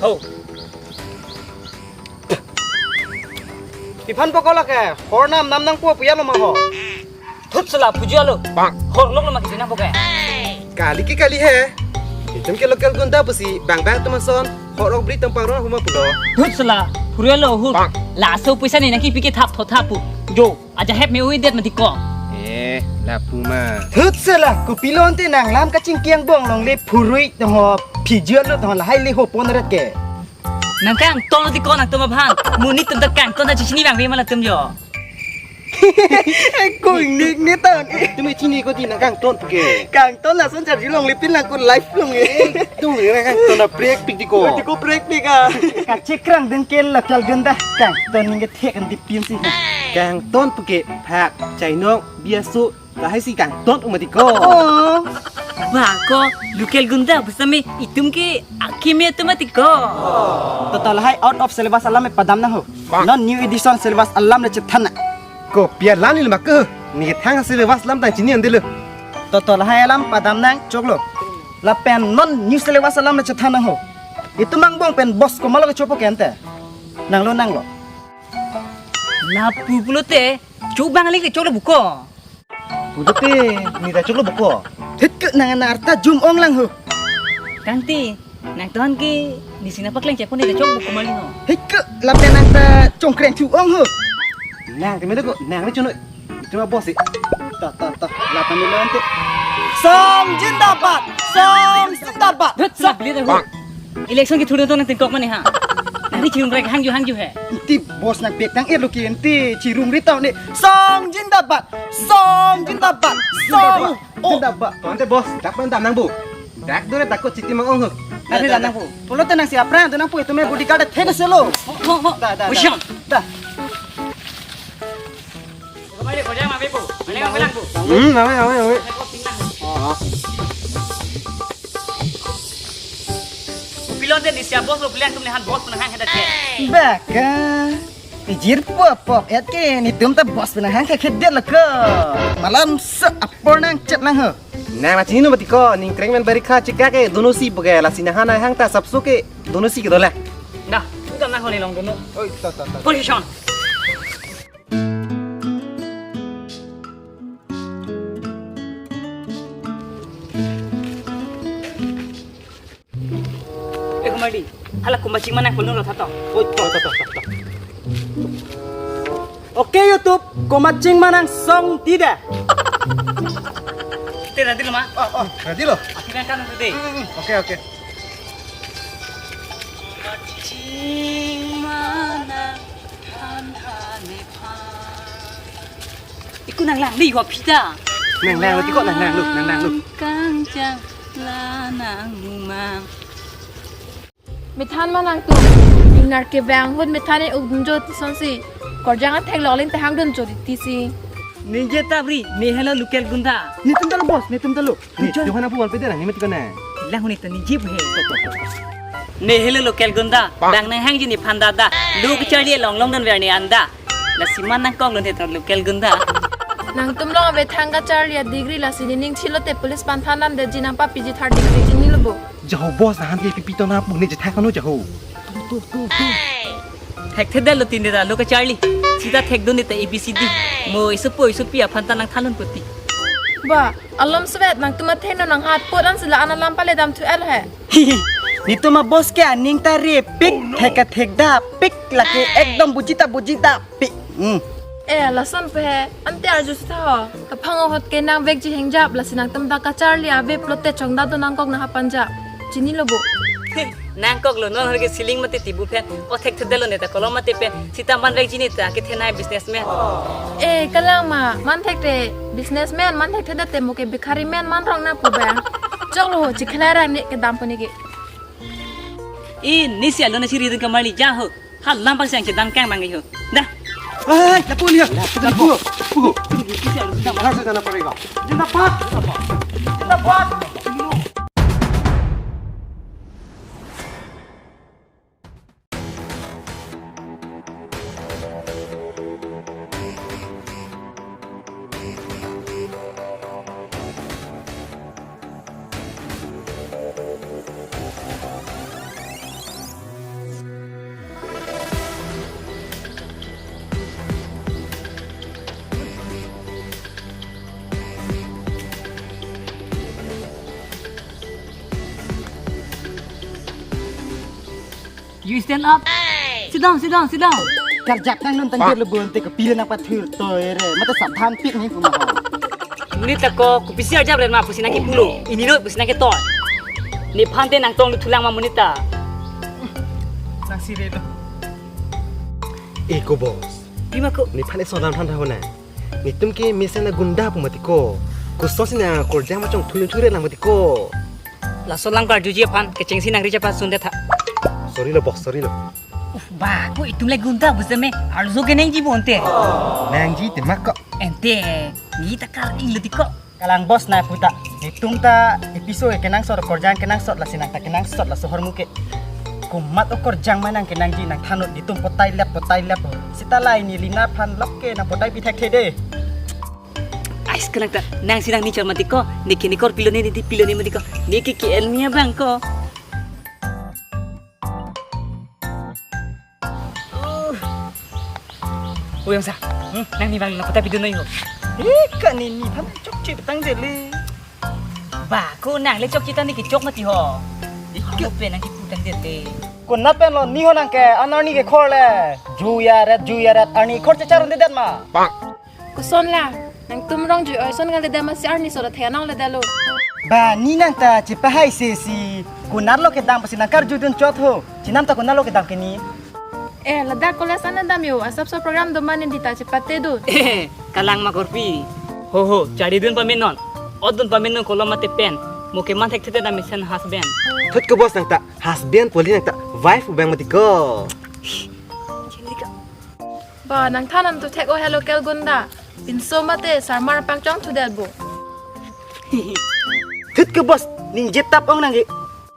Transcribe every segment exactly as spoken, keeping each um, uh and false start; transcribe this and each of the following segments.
Ho. Pi aphan po ko lake, hor nam nam nangpo pu ya lo ma ho. Thut sela phuju alo. Hor lok lo ma kisi nangpo ke. Kali ke kali he. Itum ke local gunda pusi bang bang atum ason hor ok bri tong pangron huma pulo. Thut sela phurui alo hur. Laso puisa ne nangkipi ke thap tho thap pu. Jo, aja hep me ui det mati ko. Eh, lapu ma. Thut sela kopilo ante nang lam kachingki angbong longle phurui tong ho phuju alo tong ho lahai le ho pon ret ke. Nang kangton ti ko nangtum aphan. Monit atum ta kangton ta chini bang be ma latum jo. Ko ingnik ni ta. Tumi chini ko ti nang kangton ke. Kangton lason charji longle pin lang ko live long e. Tum ni nang kangton na prek pik ti ko. Ti ko prek pik a. Kachekrang dengkel local gunda. Kangton ning kethek an dipin si. Kangton puke phak chainong biaso lahai si kangton mati ko. Oh. Ba ko local gunda pusitame itum ke akimi atum mati ko. Toto lahai out of syllabus alam me padam nang ho. Non new edition syllabus alam le chethan nang. Kopi alam ni ma ke. Ne thang syllabus alam tang chini an dilo. Toto lahai alam padam nang choklo. Lapen non new syllabus alam le chethan nang ho. Itum angbong pen boss komat lo kechopo ke ante. Nanglo nanglo. Lapu pulote chobang le choklo buko. Pulote ne ta choklo buko. Hit ke nang na arta jum ong lang ho. Kanti, nangtum ke nisi nangpakleng chepo ne ta chok buko mali no. Hit ke lapen nang ta chongkreng thu ong ho. Nang keme ko, nang ni chunoi. Cuma boss si. Ta ta ta. Lapen ni lo ante. Song jindabad. Song jindabad. Hut, sila beli dah. Election kethur nangtum nangtingkok mane ha. Nang ni chirumrek hangju hangju he. Ante boss nang pek tang er lo ke ante chirumri ta ne. Song jindabad. Song jindabad. Song. Jindabad. Ante boss, dak pen dam nang bu. Dak dure takut chiti mang ong ho. Ante dam nang bu. Pulote nang si aphrang tu nang pu itu me bodyguard thek selo. Ho ho ho. Da da. Usham. Da. Kembali ko jang ma be bu. Mane ko lang bu. Hmm, ame ame ame. Pilon de ni sia boss lo pilihan tum ni han boss pernah hang hedat ke. Baka. Pijir po pop et ke netum ta boss pernah hang hedet lo ko. Malam se apor nang chet nang ho. Nang na chini no mati ko, ning kreng men bari kha chika ke dono si boge lasi na hana hang ta sapso ke dono si ke dola. Dah, sudah nang ho ni long dono. Oi, ta ta ta. Position. Eh, kumadi, hala kumba chingmanang pulun lo thato. Oi, to to to to. Oke YouTube, kumba chingmanang song tidak. Kita ready lo ma? Oh, oh, ready lo. Akhirnya kan ready. Hmm, hmm, oke oke. Chingmanang than than ne phan. Iku nang lang li ho pita. Nang lang lo tiko nang lang lo, nang lang lo. Kang jang la nang mumang. Methan ma nangtum. Ingnar ke bang hut methan e ugdun jo tison si. Korjang athek lo ling te hang dun jo titi si. Ninje tabri, ne helo local gunda. Netum ta lo boss, netum ta lo. Ni, jo. Johan apu wal pede na, ni mati kona. Lang huni ta ni jeep he. Ne helo local gunda. Bang nang hang jini phan dada. Lo kecharli long long dan ver ni anda. Lasi man nangkok lun hetan local gunda. Nangtum long ave thang kacharli a degree lasi nening chilo te police panthan nam de jinam pa P G third degree chini lo bo. Jaho boss, nahan ke pipi to na pu ne jethak kano jaho. Tu tu tu tu. Thekthedet lo tin de ta lo kacharli. Sita thekdun de ta A B C D. Mo isopo isopi aphan ta nangthanlun puti. Ba, alom svet nangtum atheno nang hat pot an sila ana lam pale dam thu el he. Netum a boss ke aning ta repik, thek a thekdapik, lake ekdom bujita bujitapik. Hmm. Eh, lason pe he, ante arju sita ho. Kaphang ahut ke nang vekji hengjap, lasi nangtum ta kacharli ave pulote chongda do nangkok na hapan ja. Chini lo bo. Nangkok lo non hor ke ceiling mate tibu pen, o thekthedet lo ne ta kolom mate pen, sita man vekji ne ta kethenei businessman. Eh, kalang ma, man thekte businessman, man thekthedet te mo ke bhikhari man man rong na pu bang. Chok lo ho, chikhelai rang ne kedam pu ne ke. I, ni si alo na si ridun kamarli ja ho. Ha lam pang siang chedam kang bang ho. Dah. Hai, lapu ni ya. Lapu. Lapu. Lapu. Lapu. Lapu. Lapu. Lapu. Lapu. Lapu. You stand up. Sit down, sit down, sit down. Karjap nang non tangkir le bonte ke pira nang pathur to ere. Mata sabhan pik ni puma. Monit ta ko kopisi arjap ren ma pusi nangkipulo. Inino pusi nangketoi. Nephan te nangtong luthulang ma monit ta. Nang sire to. Eko boss. Pima ko. Nephan eson lam than tha ho na. Netum ke mesen agunda pu mati ko. Kosonsi nang korjang ma chongthu chongthu re lang mati ko. Laso lang karjuji aphan kechengsi nang reach apa sundet tha. Sorry lo boss, sorry lo. Uf, ba, ko itum le gunda pu seme, arloso kenangji bonte. Nangji te mak ko. Ente, ni ta kar ing lo ti ko. Kalang boss na puta. Netum ta episode kenangsot, korjang kenangsot, lasi nang ta kenangsot laso ahormu ke. Komat okorjang ma nang kenangji nang thanot, netum potai lep, potai lep. Sita lai ni Lina aphan lap ke nang potai pithek the de. Ais, kenang ta, nangsi nang ni char mati ko, ne ke ne kor pilone, ne di pilone mati ko, ne ke ke el mia bang ko. Uh. Uyang sa, hmm, nang ni bang na kota pidun noi ho. Eh, ka ni ni phan chokche petang jele. Ba, ko nang le chokche ta ne ke chok mati ho. Ike pe nang kiputang jele. Konat pen lo ni ho nang ke, an arni kekhor le. Juya ret, juya ret, arni khor chechar ande det ma. Koson la, nangtum rong jui oi son ngal deda masi arni sora thek anong le dalo. Ba, ni nang ta chepahai se si, konat lo kedam pasi nang karjudun chot ho. Chinam ta konat lo kedam ke ni. Eh, ladak college an dam yo, asap so program do mane di ta chepate do. Kalang ma korpi. Ho ho, charlidun pamenon. Otdun pamenon kolom mate pen. Mo keman thekthedet na mesen husband. Thut ko boss nang ta, husband poli nang ta, wife ubang mati ko. Chinlika. Ba, nang than an tu thek o he local gunda. Pinso mate sarmar pangchong thudet bo. Thut ke boss, ningje tap ong nang ke.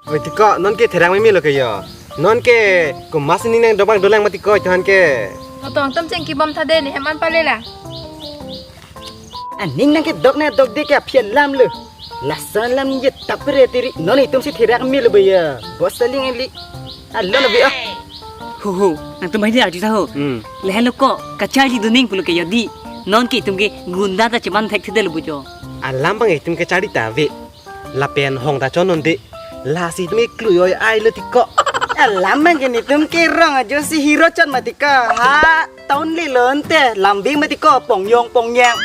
Oi, ti ko, non ke therang meme lo ke yo. Non ke, ko mas ning nang dobang dolang mati ko, tuhan ke. Otong tam cheng kibom tha de ni hem an pale la. Aning nang ke dok na dok de ke aphi alam lo. Lason lam ye tapre tiri. Non itum si therak mil be ya. Boss saling eli. Alo lo be ah. Ho ho, nangtum bahini arju ta ho. Hmm. Lehen lo ko, kacharlidun ning pulo ke yo di. Non ke itum ke gunda ta cheman thekthedet lo bujo. Alam bang itum ke charli ta ave. Lapen hong ta chonnon de. Lasi itum ke klui oi ai lo ti ko. Alam bang ke netum ke rong ajo si hero chot mati ko. Ha. Town le lonte lambi mati ko pongyong pongyang.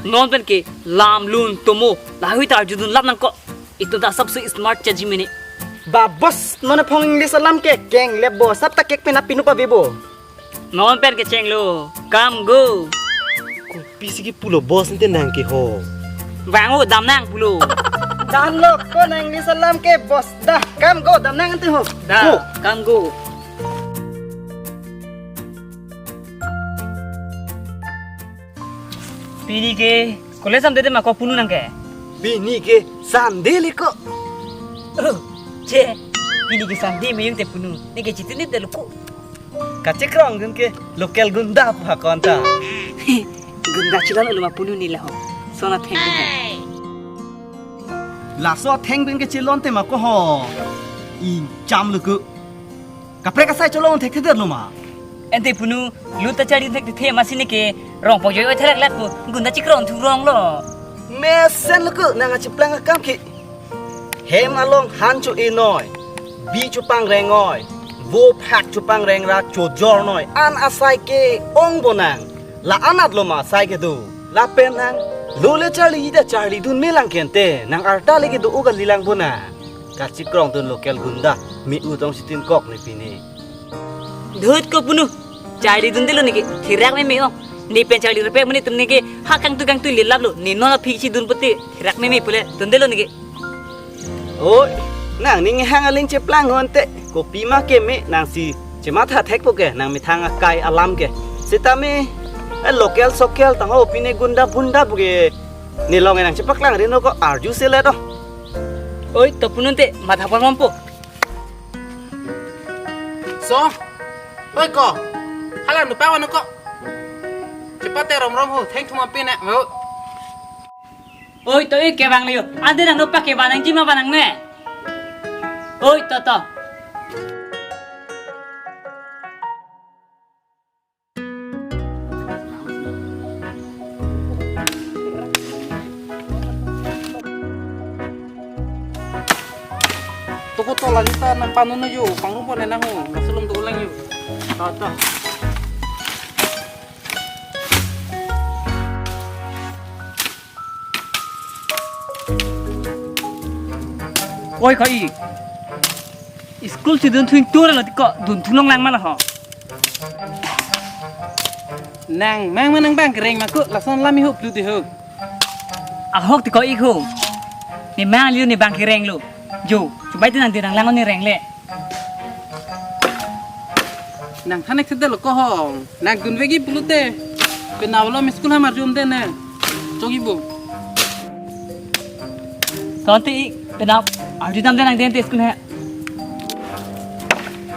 Non pen ke lam lun tomo lahui ta arjudun lap nang ko. Itum ta asap so smart chaji mene. Ba boss, non aphong English alam ke keng le bo, sap ta kek pen apinu pa bebo. Non pen ke cheng lo, come go. Kopisi ke pulo boss nte nang ke ho. Bang o dam nang pulo. Dan lo ko nang English alam ke boss dah, come go dam nang nte ho. Dah, go. Come go. Pini ke college sam dede ma ko punu nang ke? Pini ke Sunday le ko. Oh, che. Pini ke Sunday meyung te punu. Ne ke chitinit de luku. Kachekrong dun ke local gunda pu hakon ta. Gunda chilon lo ma punu ni la ho. Sona theng dun. Laso theng dun ke chilon te ma ko ho. Incham luku. Kaprek asai cholong thekthedet lo ma. Ente punu, lut ta charli thekthe masi ne ke rong pojoi oi therak lak pu, gunda chikrong thu rong lo. Mesen lo ko nang achiplang akam ke. Hem along han cho-e noi, bi chopang reng oi, vo phak chopang reng ra chojor noi, an asai ke ong bonang. La anat lo ma asai kedo. Lapen nang lo le charli ida charlidun melang kente. Nang arta le kedo uga lilang bona. Kachikrong dun local gunda me utong sitin kok ne pine. Dhut ko punu. Charlidun delo ne ke. Therak meme ong. Ne pen charli repek mene tum ne ke. Ha kangtu kangtu lelap lo. Ne non aphi si dun pute. Therak meme pule. Dun delo ne ke. Oi, nang ning hang aling cheplang honte, kopi ma ke me nang si chematha thek po ke nang methang akai alam ke. Sitame, eh, local sokel tang ho pine gunda bunda pu ke. Ne long nang chepaklang rino ko arju sele to. Oi, to pununte matha pon mampo. So, oi ko, hala nupa wano ko. Chepate rom rom ho, thank you ma pine, mo. Oi, to ik kevang liyo. Ante nang nopak ke banang jima banang me. Oi, to to. To To la juta nang panu nu yo, pangrum pon nang ho, laso along dolang yo. To, to. Oi, ko-ik. School si dunthu ingtur lo ti ko, dunthu longlang ma lo ho. Nang mang ma nang bang kereng ma ko, lason lam ihop lu di ho. Ahok ti ko-ik ho. Ne mang liu ne bang kereng lo. Jo, chubai ti nang di nang lang ne reng le. Nang thanek sede lo ko hong. Nang dunvegi pulote. Penap alom school ham arjum de ne. Chogi bo. Ton ti-ik, penap arjudam de nang den te school he.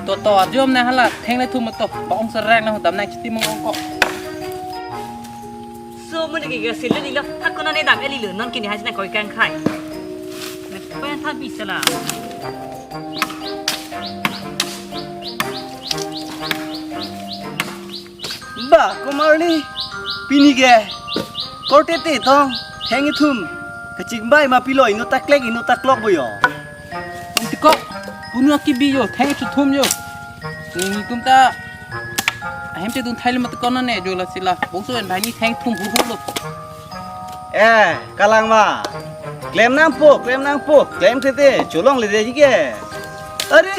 To to arjum ne hala, thengle thum to. Bong serang na dam nang chiti mong ko. So, mo ni ke sila nilo, ako na ne dam eli lo, non kini hai si nang ko-ik kangkhai. Nang pen than bisa la. Ba, komarli, pini ke, korte te tong, theng ithum, kachingbai ma pilo, inut taklek, inut taklok bo yo. Ante ko, punu akibi yo, theng chuthum yo. Netum ta, ahem te dun thai le mat ko na ne, jo lasi la, bongso en bhai ni theng thum hu hu lo. Eh, kalang ma. Klem nangpo, klem nangpo, klem tete, cholong le de ke. Are,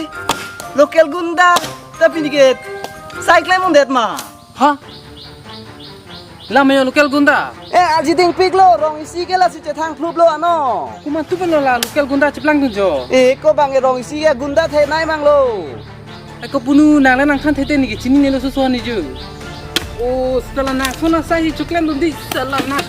local gunda, ta pini ke, sai klem ong det ma. Ha? Lam yo local gunda. Eh, arji dingpik lo, rong isi ke lasi chethang phlup lo ano. Komat tu lo la local gunda cheplang dun jo. Eh, ko bang rong isi ke gunda the nai mang lo. Ai ko punu nang le nang than thete ni ke chini ne lo suso ni ju. O, sala nang sona sa hi choklem dun di sala nang.